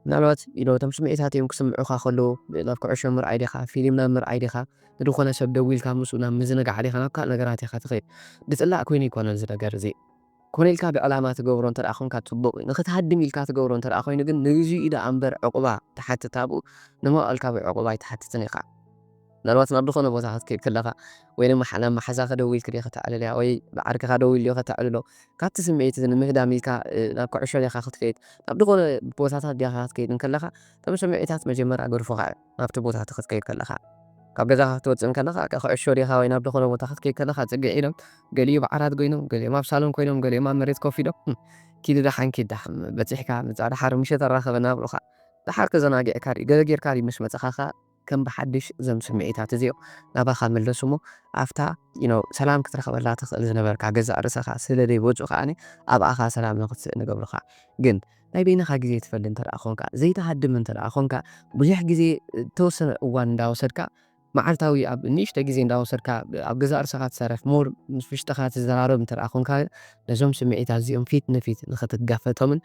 ምናልባት you know እቶም ስምዒታት እዮም ክስምዑኻ ከለዉ ናብ ኩዕሾ ምርኣይ ዲኻ ፊልም ናብ ምርኣይ ዲኻ ንድኾነ ሰብ ደዊልካ ምስኡ ናብ ምዝንጋዕ ዲኻ ናብ ካልእ ነገራት ኢኻ ትኸይድ ድፅላእ ኮይኑ ይኮነን እዚ ነገር እዚ ኮነ ኢልካ ብዕላማ ትገብሮ እንተ ደኣ ኮንካ ጽቡቕ እዩ። ንኽትሃድም ኢልካ ትገብሮ እንተ ደኣ ኮይኑ ግን ንግዚኡ ደኣ እምበር ዕቑባ ትሓትት ኣብኡ ንመዋእልካ ብዕቑባ ኣይትሓትትን ኢኻ። ምናልባት ናብ ዝኾነ ቦታ ክትከይድ ከለኻ ወይ ድማ ናብ መሓዛኻ ደዊልክ ድዮ ከተዕልልያ ወይ ብዓርክኻ ደዊል ድዮ ከተዕልሎ ካብቲ ስምዒት እዚ ንምህዳም ኢልካ ናብ ኩዕሾ ዲኻ ክትከይድ ናብ ዝኾነ ቦታታት ዲኻ ክትከይድ እንከለኻ እቶም ስምዒታት መጀመርያ ገድፉኻ እዮም ናብቲ ቦታ እቲ ክትከይድ ከለኻ ካብ ገዛኻ ክትወፅእ እንከለኻ ኩዕሾ ዲኻ ወይ ናብ ዝኾነ ቦታ ክትከይድ ከለኻ ፅግዕ ኢሎም ገሊኡ ብዓራት ጎይኖም ገሊኦም ኣብ ሳሎን ኮይኖም ገሊኦም ኣብ መሬት ኮፍ ኢሎም ኪዲ ደሓን ኪድ ደሓን በፂሕካ ምፃ ደሓር ምሸት ኣራኸበና ብሉኻ ደሓር ተዘናጊዕካ ገለ ጌርካ ምስ መፅኻኻ ከም ብሓድሽ እዞም ስምዒታት እዚኦም ናባኻ መለሱ እሞ ኣብታ ሰላም ክትረኽበላ ትኽእል ዝነበርካ ገዛእ ርእሰኻ ስለ ዘይወፁ ከዓኒ ኣብኣኻ ሰላም ንክትስእን ይገብሩኻ ግን ናይ በይንኻ ግዜ ትፈሊ እንተ ደኣ ኾንካ ዘይትሃድም እንተ ደኣ ኾንካ ብዙሕ ግዜ ተወሰነ እዋን እንዳወሰድካ መዓልታዊ ኣብ ንእሽተ ግዜ እንዳወሰድካ ኣብ ገዛእ ርእስኻ ትሰርሕ፣ ሞር ምስ ውሽጥኻ ትዘራረብ እንተ ደኣ ኾንካ፣ ነዞም ስምዒታት እዚኦም ፊት ንፊት ንኽትጋፈጦምን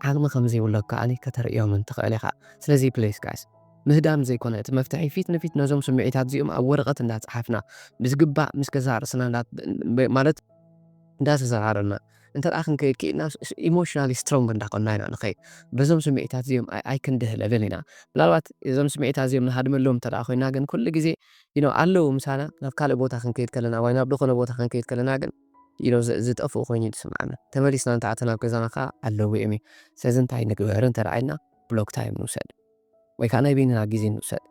ዓቕሚ ከም ዘይብለካ ከኣ ከተርእዮምን ትኽእል ኢኻ። ስለዚ ፕሊስ ጋይስ፣ ምህዳም ዘይኮነ እቲ መፍትሒ፣ ፊት ንፊት ነዞም ስምዒታት እዚኦም ኣብ ወረቐት እንዳጸሓፍና፣ ብዝግባእ ምስ ገዛእ ርእስና እንዳ-፣ ማለት እንዳተዘራረብና እንተ ደኣ ክንከይድ ክኢልና፣ ኢሞሽናሊ ስትሮንግ እንዳኾንና ኢና ንኸይድ። በዞም ስምዒታት እዚኦም ኣይ-፣ ኣይክንድህለልን ኢና። ምናልባት እዞም ስምዒታት እዚኦም ንሃድመሎም እንተ ደኣ ኮይና ግን፣ ኩሉ ግዜ፣ you know፣ ኣለዉ ምሳና፣ ናብ ካልእ ቦታ ክንከይድ ከለና ወይ ናብ ዝኾነ ቦታ ክንከይድ ከለና ግን፣ you know፣ ዝ-፣ ዝጠፍኡ ኮይኑ እዩ ዝስምዓና። ተመሊስና እንተ ኣተና ኣብ ገዛና ከኣ ኣለዉ እዮም። ስለዚ እንታይ ንግበር እንተ ደኣ ኢልና፣ ብሎክ ታይም ንውሰድ። ወይ ከኣ ናይ በይንና ግዜ ንውሰድ።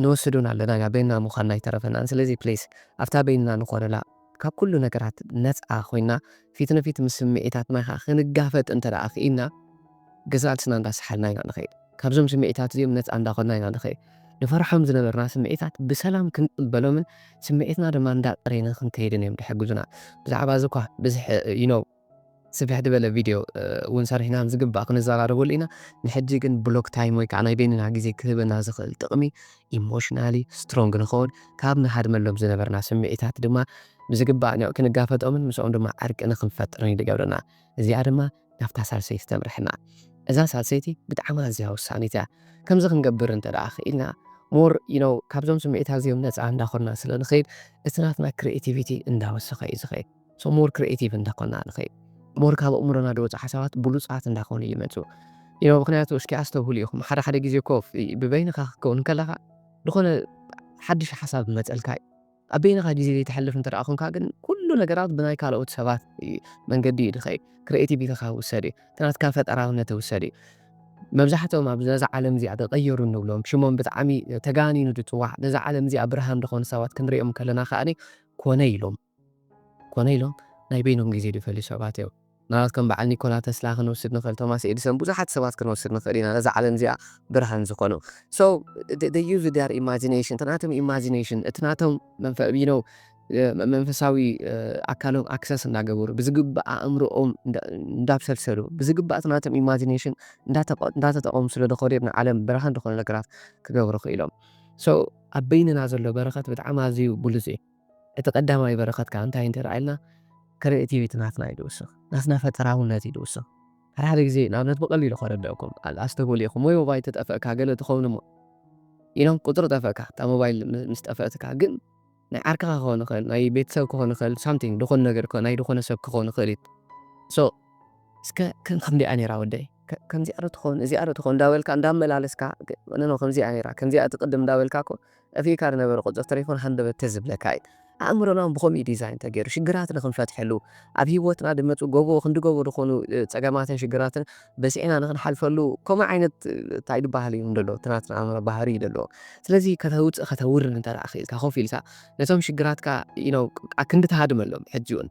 ንወስድ እውን ኣለና ኢና፣ በይንና ምዃንና ኣይተረፈናን። ስለዚ ፕሊስ፣ ኣብታ በይንና ንኾነላ፣ ካብ ኩሉ ነገራት ነጻ ኮይና፣ ፊት ንፊት ምስ ስምዒታትና ከኣ ክንጋፈጥ እንተ ደኣ ክኢልና፣ ገዛእ ርእስና እንዳሰሓልና ኢና ንኸይድ። ካብዞም ስምዒታት እዚኦም ነጻ እንዳኾንና ኢና ንኸይድ። ንፈርሖም ዝነበርና ስምዒታት ብሰላም ክንቅበሎምን ስምዒትና ድማ እንዳጠረይና ክንከይድን እዮም ዝሕግዙና። ብዛዕባ እዚ እኳ ብዝሕ፣ you know፣ ስፍሕ ዝበለ ቪድዮ፣ እ፣ እውን ሰሪሕና ዝግባእ ክንዘራረበሉ ኢና። ንሕጂ ግን ብሎክ ታይም ወይ ከዓ ናይ በይንና ግዜ ክህበና ዝኽእል ጥቕሚ፣ ኢሞሽናሊ ስትሮንግ ንኸውን፣ ካብ ንሃድመሎም ዝነበርና ስምዒታት ድማ ብዝግባእ ን-፣ ክንጋፈጦምን ምስኦም ድማ ዕርቂ ንክንፈጥርን እዩ ዝገብረና። እዚኣ ድማ ናብታ ሳልሰይቲ ተምርሕና። እዛ ሳልሰይቲ ብጣዕሚ ኣዝያ ወሳኒት እያ። ከምዚ ክንገብር እንተ ደኣ ክኢልና፣ ሞር፣ you know፣ ካብዞም ስምዒታት እዚኦም ነፃ እንዳኾንና ስለ ንኸይድ፣ እቲ ናትና ክሪኤቲቪቲ እንዳወሰኸ እዩ ዝኸይድ። So ሞር ክሪኤቲቭ እንዳኾንና ንኸይድ። ሞር ካብ ኣእምሮና ዝወፁ ሓሳባት ብሉፃት እንዳኾኑ ይመፁ። You know፣ ምኽንያቱ እስኪ ኣስተውህሉ ኢኹም። ሓደ ሓደ ግዜ እኮ ፍ-፣ ብበይንኻ ክትከውን ከለኻ፣ ዝኾነ ሓድሽ ሓሳብ ይመፀልካ እዩ። ኣብ በይንኻ ግዜ ዘይተሕልፍ እንተ ደኣ ኾንካ ግን፣ ኩሉ ነገራት ብናይ ካልኦት ሰባት እዩ መንገዲ እዩ ዝኸይድ። ክሪኤቲቪቲኻ ውሰድ እዩ። እቲ ናትካ ፈጠራውነት ውሰድ እዩ። መብዛሕትኦም ኣብ ነዛ ዓለም እዚኣ ተቐየሩ እንብሎም፣ ሽሞም ብጣዕሚ ተጋኒኑ ዝጽዋዕ፣ ነዛ ዓለም እዚኣ ብርሃን ዝኾኑ ሰባት ክንሪኦም ከለና ከኣኒ፣ ኮነ ኢሎም፣ ኮነ ኢሎም ናይ በይኖም ግዜ ዝፈልዩ ሰባት እዮም። ንኣብነት ከም በዓል ኒኮላ ተስላ ክንወስድ ንኽእል፣ ቶማስ ኤዲሰን፣ ብዙሓት ሰባት ክንወስድ ንኽእል ኢና፣ ነዛ ዓለም እዚኣ ብርሃን ዝኾኑ። So, they, they use their imagination፣ እቲ ናቶም ኢማጂኔሽን፣ እቲ ናቶም መንፈ-፣ you know፣ እ፣ መ-፣ መንፈሳዊ፣ እ፣ ኣካሎም ኣክሰስ እናገበሩ፣ ብዝግባእ ኣእምሮኦም እንዳ-፣ እንዳብሰልሰሉ፣ ብዝግባእ እቲ ናቶም ኢማጂኔሽን እንዳተጠ-፣ እንዳተጠቐሙ ስለ ዝኾኑ እዮም ንዓለም ብርሃን ዝኾነ ነገራት ክገብሩ ክኢሎም። So፣ ኣብ በይንና ዘሎ በረኸት ብጣዕሚ ኣዝዩ ብሉጽ እዩ። እቲ ቀዳማይ በረኸት ከኣ እንታይ እንተ ደኣ ኢልና፣ ክሪኤቲቪቲ ናትና እዩ ዝውስኽ፣ ናትና ፈጠራውነት እዩ ዝውስኽ። ሓደ ሓደ ግዜ ንኣብነት ብቐሊሉ ከረድአኩም፣ ኣ-፣ ኣስተብህሉ ኢኹም፣ ወይ ሞባይል ተጠፍእካ ገለ ትኸውን እሞ፣ ኢሎም ቁጽሪ ጠፍእካ፣ እታ ሞባይል ም-፣ ምስ ጠፍአትካ ግን ናይ ዓርክኻ ክኸውን ይኽእል፣ ናይ ቤተሰብ ክኸውን ይኽእል፣ ሳምቲንግ፣ ዝኾነ ነገር ክኸውን፣ ናይ ዝኾነ ሰብ ክኸውን ይኽእል እዩ። So፣ እስከ ከም፣ ከምዚኣ ነይራ ወደይ፣ ከ-፣ ከምዚኣ ዶ ትኸውን፣ እዚኣ ዶ ትኸውን እንዳበልካ፣ እንዳመላለስካ፣ ገ-፣ ኖ፣ ኖ፣ ከምዚኣ ነይራ፣ ከምዚኣ እቲ ቅድም እንዳበልካ እኮ፣ ጠፊእካ ዝነበረ ቁጽሪ ተሌፎን ሃንደበት ተዝብለካ እዩ። ኣእምሮና እውን ብኸምኡ እዩ ዲዛይን ተገይሩ። ሽግራት ንኽንፈትሐሉ፣ ኣብ ህይወትና ዝመጹ ጎቦ፣ ክንዲ ጎቦ ዝኾኑ፣ እ፣ ጸገማትን ሽግራትን በጺዕና ንኽንሓልፈሉ፣ ከምኡ ዓይነት፣ እ፣ እንታይ ዝበሃል እዩ ዘሎ፣ እቲ ናትና ኣእምሮ ባህሪ እዩ ዘለዎ። ስለዚ ከተውጽእ፣ ከተውርድ እንተ ደኣ ክኢልካ፣ ኮፍ ኢልካ፣ ነቶም ሽግራትካ፣ you know፣ ኣክንዲ ትሃድመሎም፣ ሕጂ እውን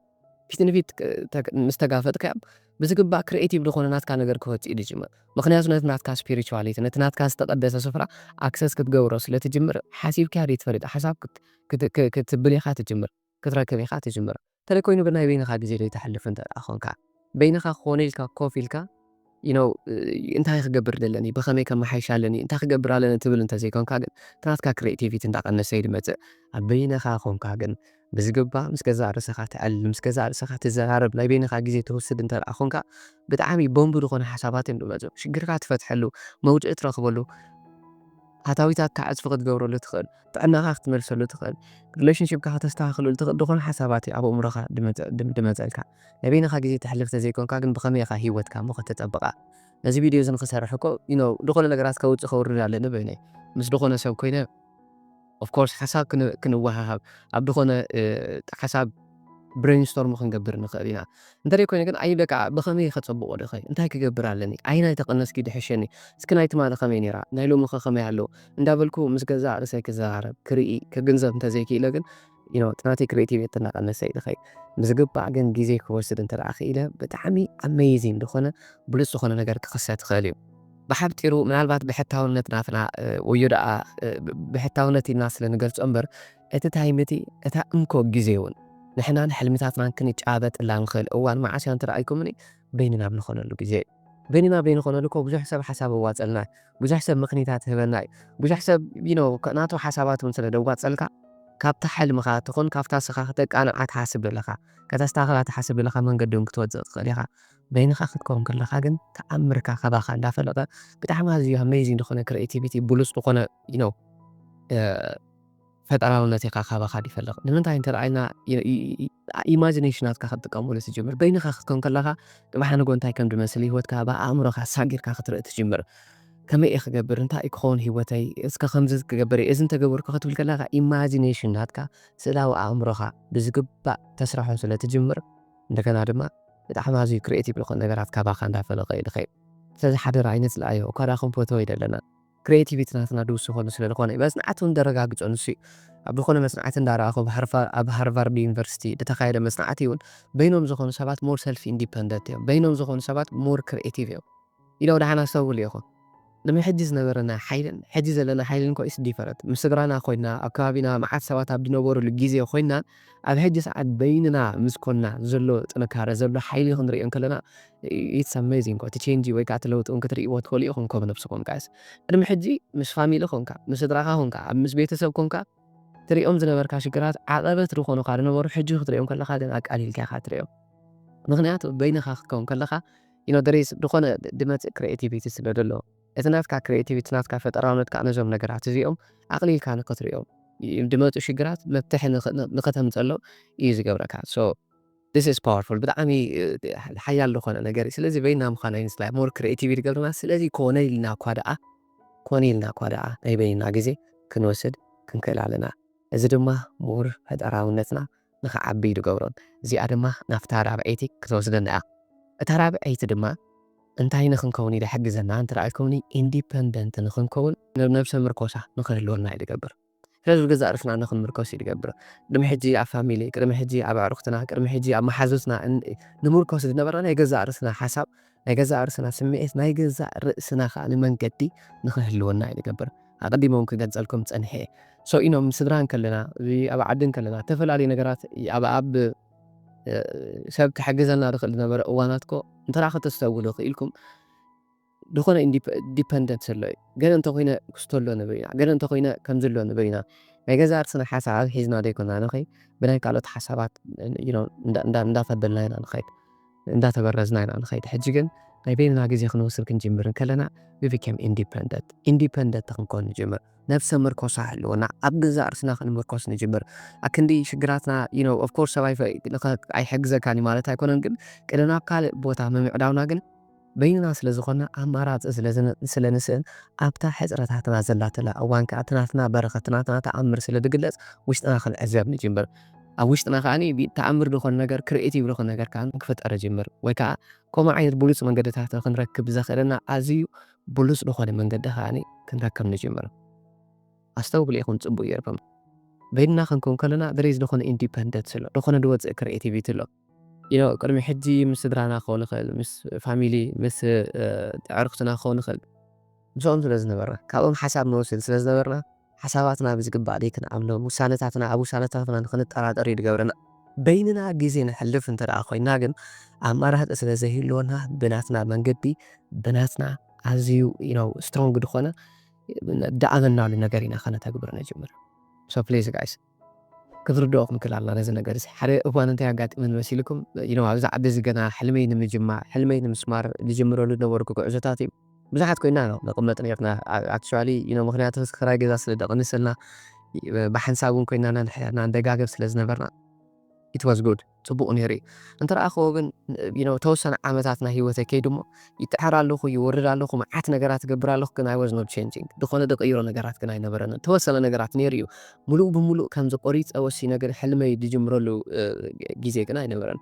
ፊት ንፊት ክ-፣ ተ-፣ ምስ ተጋፈጥካዮም፣ ብዝግባእ ክሪኤቲቭ ዝኾነ ናትካ ነገር ክወጽእ እዩ ዝጅምር። ምኽንያቱ ነቲ ናትካ ስፒሪቹዋሊቲ፣ ነቲ ናትካ ዝተቐደሰ ስፍራ ኣክሰስ ክትገብሮ ስለ ትጅምር፣ ሓሲብካዮ ዘይትፈልጥ ሓሳብ ክት-፣ ክት-፣ ክ-፣ ክትብል ኢኻ ትጅምር፣ ክትረክብ ኢኻ ትጅምር። እንተደይ ኮይኑ ብናይ በይንኻ ግዜ ዘይተሕልፍ እንተ ደኣ ኾንካ፣ በይንኻ ኮነ ኢልካ ኮፍ ኢልካ፣ you know፣ እ፣ እንታይ ክገብር ኣለኒ፣ ብኸመይ ከመሓይሽ ኣለኒ፣ እንታይ ክገብር ኣለኒ ትብል እንተ ዘይኮንካ ግን፣ እቲ ናትካ ክሪኤቲቪቲ እንዳቐነሰ እዩ ዝመጽእ። ኣብ በይንኻ ኾንካ ግን፣ ብዝግባእ ምስ ገዛእ ርእስኻ ትዕልል፣ ምስ ገዛእ ርእስኻ ትዘራረብ፣ ናይ በይንኻ ግዜ ትወስድ እንተ ደኣ ኾንካ፣ ብጣዕሚ ቦምብ ዝኾነ ሓሳባት እዮም ዝመጹ። ሽግርካ ትፈትሐሉ፣ መውጽኢ ትረኽበሉ፣ ኣታዊታትካ ዕጽፊ ክትገብረሉ ትኽእል፣ ጥዕናኻ ክትመልሰሉ ትኽእል፣ ሪሌሽንሺፕካ ከተስተኻኽለሉ ትኽእል ዝኾነ ሓሳባት እዩ ኣብ ኣእምሮኻ ድመጸ-፣ ድም-፣ ድመጸልካ። ናይ በይንኻ ግዜ ተሕልፍ ተዘይኮንካ ግን ብኸመይ ኢኻ ህይወትካ እሞ ከተጸብቓ? ነዚ ቪድዮ እዚ ንኽሰርሕ እኮ፣ you know፣ ዝኾነ ነገራት ከውጽእ ከውርድ ኣለኒ በይነይ። ምስ ዝኾነ ሰብ ኮይነ፣ ኦፍ ኮርስ፣ ሓሳብ ክን-፣ ክንወሃሃብ፣ ኣብ ዝኾነ፣ እ፣ ሓሳብ ብሬንስቶርም ክንገብር ንኽእል ኢና። እንተደይ ኮይነ ግን፣ ኣይ በቃ፣ ብኸመይ ከጸብቖ ደኸ? እንታይ ክገብር ኣለኒ? ኣየናይ ተቐነስኪ ድሕሸኒ? እስኪ ናይ ትማሊ ከመይ ነይራ? ናይ ሎሚ ኸ ከመይ ኣሎ? እንዳበልኩ ምስ ገዛእ ርእሰይ ክዘራረብ፣ ክርኢ፣ ክግንዘብ እንተዘይክኢለ ግን፣ you know፣ እቲ ናተይ ክሪኤቲቪቲ እናቐነሰ እዩ ዝኸይድ። ብዝግባእ ግን ግዜ ክወስድ እንተ ደኣ ክኢለ፣ ብጣዕሚ ኣሜይዚንግ ዝኾነ፣ ብሉጽ ዝኾነ ነገር ክኽሰት ይኽእል እዩ። ብሓጺሩ፣ ምናልባት ብሕታውነት ናትና፣ እ፣ ወዮ ደኣ፣ እ፣ ብ-፣ ብሕታውነት ኢልና ስለ ንገልጾ እምበር፣ እቲ ታይም እቲ፣ እታ እንኮ ግዜ እውን፣ ንሕናን ሕልምታትናን ክንጨባበጠላ ንኽእል እዋን መዓስ እያ እንተ ደኣ ኢልኩምኒ፣ በይንና ኣብ ንኾነሉ ግዜ እዩ። በይንና በይንኾነሉ እኮ ብዙሕ ሰብ ሓሳብ እዋፀልና፣ ብዙሕ ሰብ ምኽኒታት ህበና እዩ። ብዙሕ ሰብ you know ናቱ ሓሳባት እውን ስለ ደዋፀልካ ካብታ ሕልምኻ ትኹን ካብታ ስኻ ክተቃንዓ ትሓስብ ዘለኻ ከተስተኻኽላ ትሓስብ ዘለኻ መንገዲ እውን ክትወፅእ ትኽእል ኢኻ። በይንኻ ክትከውን ከለኻ ግን ተኣምርካ ካባኻ እንዳፈለቐ ብጣዕሚ ኣዝዩ amazing ዝኾነ creativity ብሉፅ ዝኾነ you know ፈጠራውነት ኢኻ ካባኻ ይፈልቕ። ንምንታይ እንተ ኢልና ኢማጂኔሽናትካ ክትጥቀመሉ ትጅምር። በይንኻ ክትከውን ከለኻ ጥባሕ ንጎ እንታይ ከም ዝመስል ህይወትካ ብኣእምሮኻ ሳጊርካ ክትርኢ ትጅምር። ከመይ እየ ክገብር? እንታይ እዩ ክኸውን ህይወተይ? እስከ ከምዚ ክገብር እየ፣ እዚ እንተገበርኩ ክትብል ከለኻ ኢማጂኔሽን ናትካ ስእላዊ ኣእምሮኻ ብዝግባእ ተስርሖ ስለ ትጅምር እንደገና ድማ ብጣዕሚ ኣዝዩ ክሪኤቲቭ ዝኾነ ነገራት ካባኻ እንዳፈለቐ እዩ ዝኸይድ። ስለዚ ሓደራ ኣይነጽልኣዮ። እኳ ደኣ ክንፈትዎ ኣይደለና። ክሪኤቲቪቲ ናትና ድውስ ዝኾኑ ስለ ዝኾነ እዩ። መጽናዕቲ እውን ደረጋግጾ ንሱ እዩ። ኣብ ዝኾነ መጽናዕቲ እንዳረኣኹ ኣብ ሃርቫ- ኣብ ሃርቫርድ ዩኒቨርሲቲ ዝተኻየደ መጽናዕቲ እውን በይኖም ዝኾኑ ሰባት ሞር ሰልፍ ኢንዲፐንደንት እዮም። በይኖም ዝኾኑ ሰባት ሞር ክሪኤቲቭ እዮም። ኢሎ ደሓን ኣስተውዕሉ ኢኹም። ቅድሚ ሕጂ ዝነበረና ሓይልን ሕጂ ዘለና ሓይልን እኮ ኢስ ዲፈረንት። ምስ ስድራና ኮይና ኣብ ከባቢና መዓት ሰባት ኣብ ዝነበሩሉ ግዜ ኮይና ኣብ ሕጂ ሰዓት በይንና ምስ ኮና ዘሎ ጥንካረ ዘሎ ሓይሊ ክንሪኦ እንከለና it's amazing እኮ። እቲ ቼንጅ ወይ ከዓ እቲ ለውጢ እውን ክትርእይዎ ትኽእሉ ኢኹም ከም ነብስኹም ጋይስ። ቅድሚ ሕጂ ምስ ፋሚሊ ኮንካ ምስ ስድራኻ ኮንካ ኣብ ምስ ቤተሰብ ኮንካ ትሪኦም ዝነበርካ ሽግራት ዓቐበት ዝኾኑኻ ዝነበሩ ሕጂ ክትሪኦም ከለኻ ግን ኣቃሊልካ ኢኻ ትሪኦም። ምኽንያቱ በይንኻ ክትከውን ከለኻ you know there is ዝኾነ ድመፅእ ክሪኤቲቪቲ ስለ ዘሎ እቲ ናትካ ክሪኤቲቪቲ ናትካ ፈጠራውነትካ ነዞም ነገራት እዚኦም ኣቕሊልካ ንክትሪኦም ድመፁ ሽግራት መፍትሒ ንኸተምፀሎ እዩ ዝገብረካ። So this is powerful ብጣዕሚ ሓያል ዝኾነ ነገር እዩ። ስለዚ በይና ምዃና ይንስላይ ሞር ክሪኤቲቪቲ ገብርና። ስለዚ ኮነ ኢልና እኳ ደኣ ኮነ ኢልና እኳ ደኣ ናይ በይና ግዜ ክንወስድ ክንክእል ኣለና። እዚ ድማ ምሁር ፈጠራውነትና ንኽዓቢ እዩ ዝገብሮን እዚኣ ድማ ናብታ ራብዐይቲ ክትወስደና እያ። እታ ራብዐይቲ ድማ እንታይ ንክንከውን እዩ ዝሕግዘና እንተ ኢልኩምኒ ኢንዲፐንደንት ንክንከውን ነብሰ ምርኮሳ ንክህልወና እዩ ዝገብር። ስለዚ ብገዛእ ርእስና ንክንምርኮስ እዩ ዝገብር። ቅድሚ ሕጂ ኣብ ፋሚሊ ቅድሚ ሕጂ ኣብ ኣዕሩኽትና ቅድሚ ሕጂ ኣብ መሓዙትና ንምርኮስ ዝነበርና ናይ ገዛእ ርእስና ሓሳብ ናይ ገዛእ ርእስና ስምዒት ናይ ገዛእ ርእስና ከዓ ንመንገዲ ንክህልወና እዩ ዝገብር። ኣቐዲሞም ክገልፀልኩም ፀንሐ እየ። So you know ምስ ስድራ እንከለና ኣብ ዓዲ እንከለና ዝተፈላለዩ ነገራት ኣብ ኣብ ሰብ ክሕግዘና ዝኽእል ዝነበረ እዋናት ኮ እንተ ከተስተውሉ ክኢልኩም ዝኾነ ዲፐንደንት ዘሎ እዩ። ገለ እንተኮይነ ክስቶ ኣሎ ንብል ኢና፣ ገለ እንተኮይነ ከምዚ ኣሎ ንብል ኢና። ናይ ገዛ ርስና ሓሳብ ሒዝና ዘይኮና ንኸይ ብናይ ካልኦት ሓሳባት እንዳፈበልና ኢና ንኸይድ፣ እንዳተበረዝና ኢና ንኸይድ። ሕጂ ግን ናይ በይንና ግዜ ክንወስድ ክንጅምር እንከለና we became independent። ኢንዲፐንደንት ክንኮን ንጅምር። ነብሰ ምርኮሳ ህልወና ኣብ ገዛእ ርስና ክንምርኮስ ንጅምር። ኣክንዲ ሽግራትና you know of course ሰብ ኣይፈ- ንኸ- ኣይሕግዘካን እዩ ማለት ኣይኮነን፣ ግን ቅድና ኣብ ካልእ ቦታ ምምዕዳውና ግን በይንና ስለ ዝኾንና ኣማራፂ ስለ ዝን- ስለ ንስእን ኣብታ ሕፅረታትና ዘላትላ እዋን ከዓ እቲ ናትና በረኸት ናትና ተኣምር ስለ ዝግለፅ ውሽጥና ክንዕዘብ ንጅምር። ኣብ ውሽጥና ከዓ ተኣምር ዝኾነ ነገር ክሪኤቲቭ ዝኾነ ነገር ከዓ ክፍጠር ይጅምር ወይ ከዓ ከምኡ ዓይነት ብሉፅ መንገድታት ክንረክብ ዘኽእለና ኣዝዩ ብሉፅ ዝኾነ መንገዲ ከዓ ክንረክብ ንጅምር። ኣስተውዕሉ ኢኹም ፅቡቅ ጌርኩም። በይንና ክንከውን ከለና there is ዝኾነ ኢንዲፐንደንት ኣሎ፣ ዝኾነ ዝወፅእ ክሪኤቲቪቲ ኣሎ። You know ቅድሚ ሕጂ ምስ ስድራና ክኸውን ይኽእል፣ ምስ ፋሚሊ፣ ምስ ኣዕርክትና ክኸውን ይኽእል። ምስኦም ስለ ዝነበርና ካብኦም ሓሳብ ንወስድ ስለ ዝነበርና ሓሳባትና ብዝግባእ ደይ ክንኣምኖም ውሳነታትና ኣብ ውሳነታትና ንክንጠራጠር እዩ ዝገብረና። በይንና ግዜ ንሕልፍ እንተ ደኣ ኮይና ግን ኣማራፂ ስለ ዘይህልወና ብናትና መንገዲ ብናትና ኣዝዩ you know ስትሮንግ ዝኾነ ደኣመናሉ ነገር ኢና ከነተግብር ንጅምር። So please guys ክትርድኦ ክንክእል ኣለና ነዚ ነገር እዚ። ሓደ እዋን እንታይ ኣጋጢመኒ መሲልኩም? You know ኣብዚ ዓዲ እዚ ገና ሕልመይ ንምጅማር ሕልመይ ንምስማር ዝጅምረሉ ዝነበርኩ ጉዕዞታት እዩ። ብዙሓት ኮይና ነው ንቕመጥ ነርና። ኣክቹዋሊ you know ምክንያቱ ክራይ ገዛ ስለ ደቕንስልና ብሓንሳብ እውን ኮይና ንሕና ንደጋገፍ ስለ ዝነበርና it was good ፅቡቕ ነይሩ እዩ። እንተ ረኣኽዎ ግን you know ተወሰነ ዓመታት ናይ ህይወተይ ከይዱ እሞ ይጥሕር ኣለኹ ይወርድ ኣለኹ መዓት ነገራት እገብር ኣለኹ ግን I was not changing ዝኾነ ዝቕይሮ ነገራት ግን ኣይነበረንን። ተወሰነ ነገራት ነይሩ እዩ። ሙሉእ ብሙሉእ ከምዚ ቆሪፀ ወሲነ ግን ሕልመይ ዝጅምረሉ ግዜ ግን ኣይነበረን።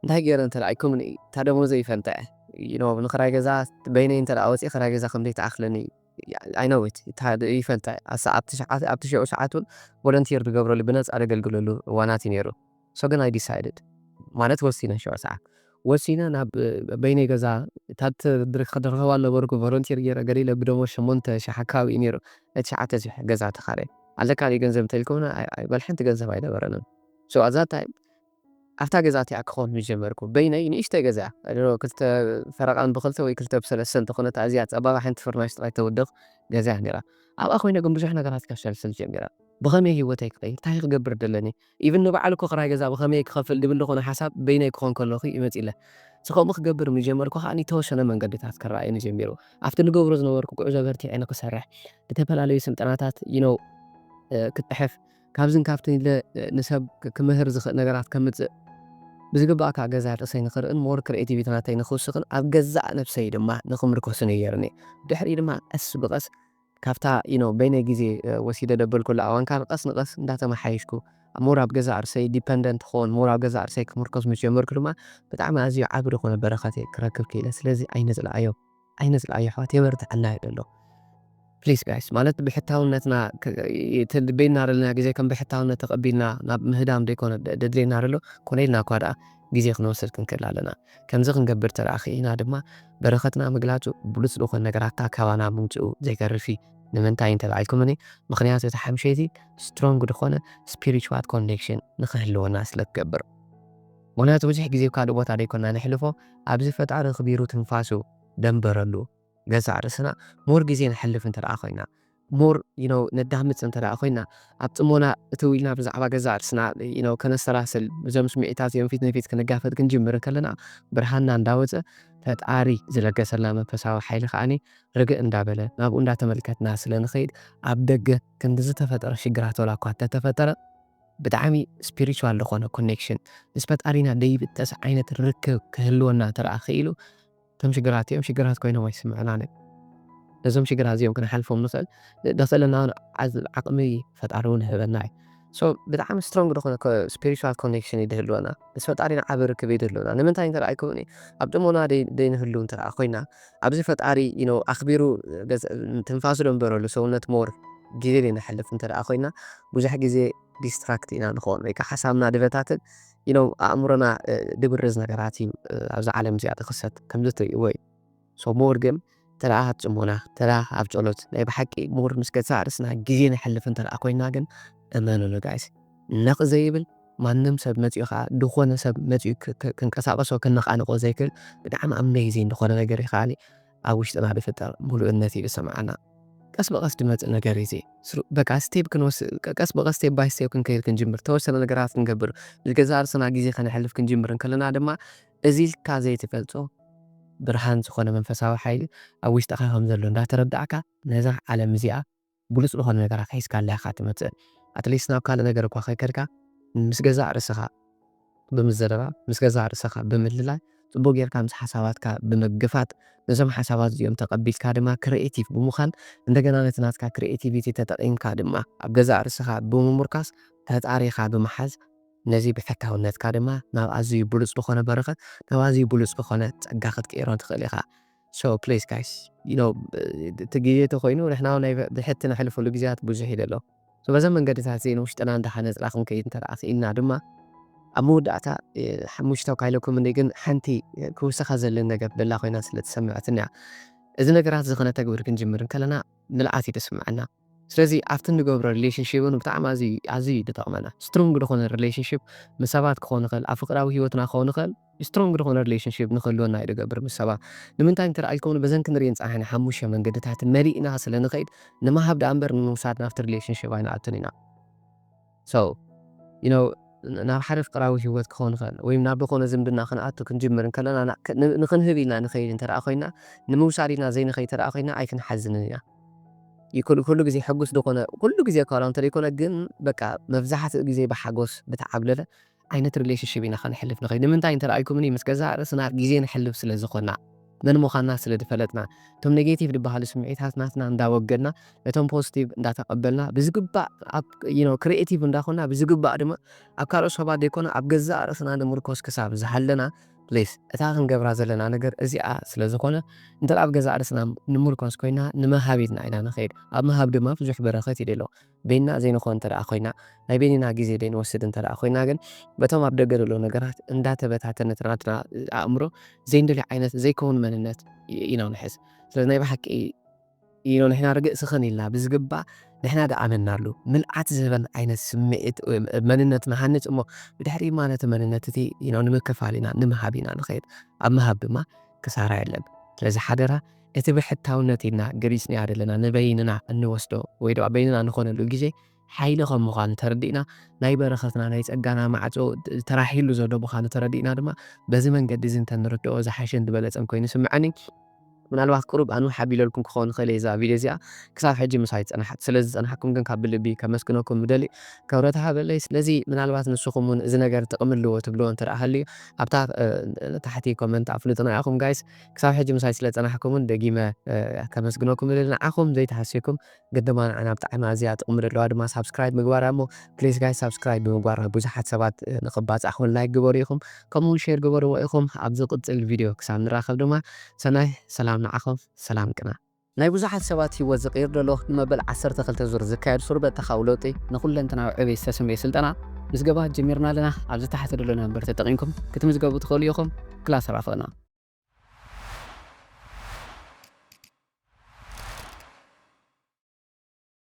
እንታይ ገይረ እንተ ደኣ ኢልኩምኒ እታ ደሞዘይ ይፈልጣ እየ። You know ንክራይ ገዛ በይነይ እንተ ደኣ ወፂእ ክራይ ገዛ ከም ዘይትኣኽለኒ I know it ይፈልጣ እየ። ኣብቲ ሽዑ ሰዓት እውን ቮለንቲር ዝገብረሉ ብነፃ ዘገልግለሉ እዋናት እዩ ነይሩ። So ግን I decided ማለት ወሲነ ሽዑ ሰዓት ወሲነ ናብ በይነይ ገዛ እታ ክረኸባ ነበርኩ ቮለንቲር ገይረ ገሊለ ብደሞዝ ሸሞንተ ሽሕ ኣካባቢ እዩ ነይሩ። ናይ ትሽዓተ ሽሕ ገዛ ተኻረየ። ኣለካ ድዩ ገንዘብ እንተኢልኩምና ኣይበል ሓንቲ ገንዘብ ኣይነበረንን። So at that time ኣብታ ገዛ እቲኣ ክኸውን ምስ ጀመርኩ፣ በይነይ ንእሽተይ ገዛ እያ። I don't know፣ ክልተ ፈረቓን ብኽልተ ወይ ክልተ ብሰለስተ እንተኾነት፣ ኣዝያ ጸባባ ሓንቲ ፍርናሽ ጥራይ ተውድቕ ገዛ እያ ነይራ። ኣብኣ ኮይነ ግን ብዙሕ ነገራት ከሸልስል ጀሚረ። ብኸመይ ህይወተይ ክቐይር፣ እንታይ ክገብር ደለኒ፣ ኢቭን ንባዕሉ እኮ ክራይ ገዛ ብኸመይ ክኸፍል ድብል ዝኾነ ሓሳብ በይነይ ክኾን ከለኹ ይመጽእ ኢለ። ከምኡ ክገብር ምስ ጀመርኩ ከኣ ዝተወሰነ መንገድታት ክረኣየኒ ጀሚሩ። ኣብቲ ንገብሮ ዝነበርኩ ጉዕዞ በርቲዐ ንክሰርሕ፣ ዝተፈላለዩ ስልጠናታት፣ you know፣ እ፣ ክጥሕፍ፣ ካብዝን ካብትን ኢለ፣ እ፣ ንሰብ ክ-፣ ክምህር ዝኽእል ነገራት ከምጽእ፣ ብዝግባእ ከኣ ገዛ ርእሰይ ንኽርእን ሞር ክሪኤቲቪቲ ናተይ ንኽውስኽን ኣብ ገዛእ ነብሰይ ድማ ንኽምርኮስን እዩ ገይሩኒ። ድሕሪ ድማ ቀስ ብቐስ ካብታ፣ you know፣ በይነይ ግዜ፣ እ፣ ወሲደ ደበልኩላ እዋን ካብ ቀስ ንቐስ እንዳተመሓየሽኩ ሞር ኣብ ገዛእ ርእሰይ ዲፐንደንት ክኾን፣ ሞር ኣብ ገዛእ ርእሰይ ክምርኮስ ምስ ጀመርኩ ድማ ብጣዕሚ ኣዝዩ ዓቢ ዝኾነ በረኸት እየ ክረክብ ክኢለ። ስለዚ ኣይነጽላኣዮ፣ ኣይነጽላኣዮ ኣሕዋት፣ የበርትዓና እዩ ዘሎ። ፕሊስ ጋይስ፣ ማለት ብሕታውነትና ክ-፣ እቲ በይንና ዘለና ግዜ ከም ብሕታውነት ተቐቢልና ናብ ምህዳም ዘይኮነ ደ-፣ ደድልየና ዘሎ፣ ኮነ ኢልና እኳ ደኣ ግዜ ክንወስድ ክንክእል ኣለና። ከምዚ ክንገብር ተደኣ ክኢልና ድማ በረኸትና ምግላጹ ብሉጽ ዝኾነ ነገራት ካባና ምምጽኡ ዘይተርፍ እዩ። ንምንታይ እንተባልኩምኒ፣ ምኽንያቱ እቲ ሓምሸይቲ ስትሮንግ ዝኾነ ስፒሪቹዋል ኮኔክሽን ንኽህልወና ስለ ትገብር። ምኽንያቱ ብዙሕ ግዜ ኣብ ካልእ ቦታ ደይኮና ነሕልፎ፣ ኣብዚ ፈጣሪ ኣኽቢሩ ትንፋሱ ደንበረሉ ገዛእ ርእስና ሞር ግዜ ነሕልፍ እንተ ደኣ ኮይና፣ ሞር፣ you know፣ ነዳምጽ እንተ ደኣ ኮይና፣ ኣብ ጽሞና እትው ኢልና ብዛዕባ ገዛእ ርእስና፣ you know፣ ከነሰላስል፣ እዞም ስምዒታት እዚኦም ፊት ንፊት ክንጋፈጥ ክንጅምር እንከለና፣ ብርሃንና እንዳወጸ፣ ፈጣሪ ዝለገሰልና መንፈሳዊ ሓይሊ ከኣኒ ርግእ እንዳበለ፣ ናብኡ እንዳተመልከትና ስለ ንኸይድ፣ ኣብ ደገ ክንዲ ዝተፈጠረ ሽግራት ዋላ እኳ እንተተፈጠረ፣ ብጣዕሚ ስፒሪቹዋል ዝኾነ ኮኔክሽን፣ ምስ ፈጣሪና ደይብጠስ ዓይነት ርክብ ክህልወና እንተ ደኣ ክኢሉ፣ እቶም ሽግራት እዮም ሽግራት ኮይኖም ኣይስምዑናን እዮም። ነዞም ሽግራት እዚኦም ክንሓልፎም ንኽእል፣ ደኽእለና እውን ዓዝ-፣ ዓቕሚ ፈጣሪ እውን ይህበና እዩ። ሶ፣ ብጣዕሚ ስትሮንግ ዝኾነ ኮ-፣ ስፒሪቹዋል ኮኔክሽን እዩ ድህልወና። ምስ ፈጣሪና ዓቢ ርክብ እዩ ድህልወና። ንምንታይ እንተ ደኣ ኣይኮነ፣ ኣብ ጥሞና ደይ-፣ ደይንህሉ እንተ ደኣ ኮይና፣ ኣብዚ ፈጣሪ፣ you know፣ ኣኽቢሩ ገዝ-፣ ትንፋሱ ደንበረሉ ሰውነት ሞር ግዜ ደይንሓልፍ እንተ ደኣ ኮይና፣ ብዙሕ ግዜ ዲስትራክት ኢና ንኸውን፣ ወይ ከኣ ሓሳብና ድበታትን፣ you know፣ ኣእምሮና፣ እ፣ ድብርዝ ነገራት እዩ፣ እ፣ ኣብዛ ዓለም እዚኣ ዝኽሰት፣ ከምዚ ትርእይዎ እዩ። ሶ ሞር ግን እንተ ደኣ ኣብ ጽሞና፣ እንተ ደኣ ኣብ ጸሎት፣ ናይ ብሓቂ ሞር ምስ ገዛእ ርእስና ግዜ ነሕልፍ እንተ ደኣ ኮይና ግን፣ እመኑኒ ጋይስ፣ ነቕ ዘይብል ማንም ሰብ መጺኡ ከኣ፣ ዝኾነ ሰብ መጺኡ ክ-፣ ክ-፣ ክንቀሳቐሶ፣ ከነቓንቖ ዘይክእል፣ ብጣዕሚ ኣሜዚንግ ዝኾነ ነገር እዩ ከኣኒ ኣብ ውሽጥና ዝፍጠር ምሉእነት እዩ ዝስምዓና። ቀስ ብቐስ ድመጽእ ነገር እዩ እዚ። ስሩ-፣ በቃ ስቴፕ ክንወስድ፣ ቀ-፣ ቀስ ብቐስ ስቴፕ ባይ ስቴፕ ክንከይድ ክንጅምር፣ ተወሰነ ነገራት ክንገብር፣ ምስ ገዛእ ርእስና ግዜ ከነሕልፍ ክንጅምር እንከለና ድማ፣ እዚ ኢልካ ዘይትፈልጦ ብርሃን ዝኾነ መንፈሳዊ ሓይሊ ኣብ ውሽጥኻ ከም ዘሎ እንዳተረዳእካ፣ ነዛ ዓለም እዚኣ ብሉጽ ዝኾነ ነገራት ሒዝካላ ኢኻ ትመጽእ። ኣትሊስት ናብ ካልእ ነገር እኳ ከይከድካ፣ ምስ ገዛእ ርእስኻ ብምዝርራብ፣ ምስ ገዛእ ርእስኻ ብምልላይ፣ ጽቡቕ ጌርካ ምስ ሓሳባትካ ብምግፋጥ፣ ነዞም ሓሳባት እዚኦም ተቐቢልካ ድማ ክሪኤቲቭ ብምዃን፣ እንደገና ነቲ ናትካ ክሪኤቲቪቲ ተጠቒምካ ድማ ኣብ ገዛእ ርእስኻ ብምሙርካስ፣ ፈጣሪኻ ብምሓዝ፣ ነዚ ብሕታውነትካ ድማ ናብ ኣዝዩ ብሉጽ ዝኾነ በረኸት፣ ናብ ኣዝዩ ብሉጽ ዝኾነ ጸጋ ክትቅይሮ ትኽእል ኢኻ። ሶ ፕሊዝ ጋይስ፣ you know፣ እቲ ግዜ ተኾይኑ ንሕና እውን ናይ ብሕቲ ነሕልፈሉ ግዜያት ብዙሕ እዩ ዘሎ። ሶ በዘን መንገድታት እዚአን ውሽጥና እንዳሃነጽና ክንከይድ እንተ ደኣ ክኢልና ድማ፣ ኣብ መወዳእታ፣ እ፣ ሓሙሽተ እኳ ኢለኩም እንደ ግን ሓንቲ ክውስኻ ዘለን ነገር ደላ ኮይና ስለ ትሰምዐትኒ እያ። እዚ ነገራት እዚ ከነተግብር ክንጅምር እንከለና ምልኣት እዩ ዝስምዐና። ስለዚ ኣብቲ እንገብሮ ሪሌሽንሺፕ እውን ብጣዕሚ ኣዝዩ፣ ኣዝዩ እዩ ዝጠቕመና። ስትሮንግ ዝኾነ ሪሌሽንሺፕ ምስ ሰባት ክኸውን ይኽእል፣ ኣብ ፍቕራዊ ህይወትና ክኸውን ይኽእል፣ ስትሮንግ ዝኾነ ሪሌሽንሺፕ ንክህልወና እዩ ዝገብር ምስ ሰባት። ንምንታይ እንተ ደኣ ኢልኩም በዘን ክንሪኤን ጸኒሕና ሓሙሽተ መንገድታት መሊእና ስለ ንኸይድ፣ ንምሃብ ደኣ እምበር ንምውሳድ ናብቲ ሪሌሽንሺፕ ኣይንኣቱን ኢና። ሶ፣ you know፣ ናብ ሓደ ፍቕራዊ ህይወት ክኸውን ይኽእል፣ ወይ ናብ ዝኾነ ዝምድና ክንኣቱ ክንጅምር እንከለና፣ ና-፣ ክ-፣ ን-፣ ንኽንህብ ኢልና ንኸይድ እንተ ደኣ ኮይና፣ ንምውሳድ ኢልና ዘይንኸይድ እንተ ደኣ ኮይና፣ ኣይክንሓዝንን ኢና። ይኩል-፣ ኩሉ ግዜ ሕጉስ ዝኾነ፣ ኩሉ ግዜ እኳ እንተ ዘይኮነ፣ ግን በቃ መብዛሕትኡ ግዜ ብሓጎስ ብተዓብለለ ዓይነት ሪሌሽንሺፕ ኢና ከነሕልፍ ንኸይድ። ንምንታይ እንተ ደኣ ኢልኩምኒ፣ ምስ ገዛእ ርእስና ግዜ ነሕልፍ ስለ ዝኾንና፣ መን ምዃንና ስለ ዝፈለጥና፣ እቶም ኔጌቲቭ ዝበሃሉ ስምዒታት ናትና እንዳወገድና፣ ነቶም ፖዚቲቭ እንዳተቐበልና፣ ብዝግባእ ኣብ፣ you know፣ ክሪኤቲቭ እንዳኾንና፣ ብዝግባእ ድማ ኣብ ካልኦት ሰባት ዘይኮነ ኣብ ገዛእ ርእስና ንምርኮስ ክሳብ ዝሃለና፣ ፕሊስ፣ እታ ክንገብራ ዘለና ነገር እዚኣ ስለ ዝኾነ፣ እንተ ኣብ ገዛእ ርእስና ንምርኮስ ኮይና፣ ንምሃብ ኢልና ኢና ንኸይድ። ኣብ ምሃብ ድማ ብዙሕ በረኸት እዩ ዘሎ። በይንና ዘይንኾን እንተ ደኣ ኮይና፣ ናይ በይንና ግዜ ዘይንወስድ እንተ ደኣ ኮይና ግን፣ በቶም ኣብ ደገ ዘለዉ ነገራት እንዳተበታተነት ናትና ኣእምሮ ዘይንደልዮ ዓይነት ዘይከውን መንነት ኢ-፣ ኢና ንሕዝ። ስለዚ ናይ ብሓቂ you know ንሕና ርግእ ስኽን ኢልና ብዝግባእ ንሕና ደኣመናሉ ምልኣት ዝህበን ዓይነት ስምዒት መንነት ንሃንፅ እሞ ብድሕሪ ማለት መንነት እቲ you know ንምክፋል ኢና ንምሃብ ኢና ንኸይድ። ኣብ ምሃብ ድማ ክሳራ የለን። ስለዚ ሓደራ እቲ ብሕታውነት ኢልና ገሊፅናዮ ዘለና ንበይንና እንወስዶ ወይ ድማ በይንና እንኾነሉ ግዜ ሓይሊ ከም ምዃኑ ተረዲእና ናይ በረኸትና ናይ ጸጋና ማዕጾ ተራሒሉ ዘሎ ምዃኑ ተረዲእና ድማ በዚ መንገዲ እዚ እንተንርድኦ ዝሓሸን ዝበለጸን ኮይኑ ይስምዐኒ። ምናልባት ቁሩብ ኣንውሕ ኣቢለልኩም ክኸውን ይኽእል እየ እዛ ቪድዮ እዚኣ ክሳብ ሕጂ ምሳይ ዝጸናሓት። ስለ ዝጸናሕኩም ግን ካብ ብልቢ ከመስግነኩም ምደሊ። ክብረት ሃበለይ። ስለዚ ምናልባት ንስኹም እውን እዚ ነገር ጥቕሚ ኣለዎ ትብልዎ እንተ ደኣ ሃልዩ ኣብታ ታሕቲ ኮመንት ኣፍልጡና ኢኹም ጋይስ። ክሳብ ሕጂ ምሳይ ስለ ጸናሕኩም እውን ደጊመ ከመስግነኩም ምደሊ። ንዓኹም ዘይተሃስየኩም ግድማ ንዓና ብጣዕሚ ኣዝያ ጥቕሚ ዘለዋ ድማ ሳብስክራይብ ምግባር እሞ ፕሊዝ ጋይስ ሳብስክራይብ ብምግባር ብዙሓት ሰባት ንኽባጻሕ እውን ላይክ ግበሩ ኢኹም። ከምኡ እውን ሼር ግበርዎ ኢኹም። ኣብ ዝቕጽል ቪድዮ ክሳብ ንራኸብ ድማ ሰናይ ሰላም ንዓኹም። ሰላም ቅና። ናይ ብዙሓት ሰባት ህይወት ዝቕይር ዘሎ ንመበል ዓሰርተ ክልተ ዙር ዝካየድ ሱር በተኻዊ ለውጢ ንኹለንተናዊ ዕብየት ዝተሰምየ ስልጠና ምዝገባ ጀሚርና ኣለና። ኣብዚ ታሕቲ ዘሎ ነንበር ተጠቒምኩም ክትምዝገቡ ትኽእሉ ኢኹም። ክላስ ራኸብና።